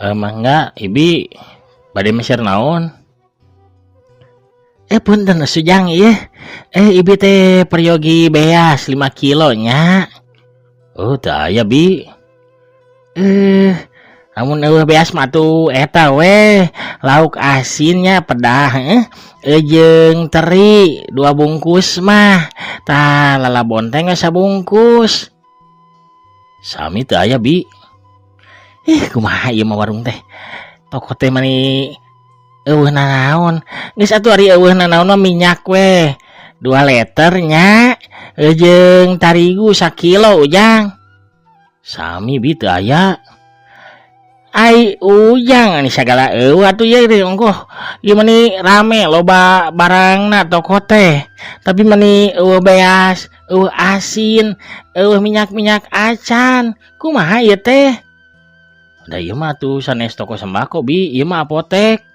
Mangga, Ibi, bade meser naon? Punten, Ujang, ieu. Ibi teh peryogi beas 5 kilo nya. Oh, teu aya, Bi. Amun euweuh beas mah atuh eta we, lauk asinnya pedah jeung teri 2 bungkus mah. Tah, lala bonteng we sabungkus. Sami teu aya, Bi. Ih, kumaha ieu mah warung teh? Toko teh mani euweuh nanaon. Geus atuh, ari euweuh nanaon mah minyak we 2 liter nya, jeung tarigu sakilo, Ujang. Sami, Bi, teu aya. Ai Ujang, ani sagala euweuh atuh ieu teh ongkoh. Ieu mani rame, loba barangna toko teh. Tapi mani euweuh beas, euweuh asin, euweuh minyak-minyak acan. Kumaha ieu teh? Da ieu mah atuh sanes toko sembako, Bi, ieu mah apotek.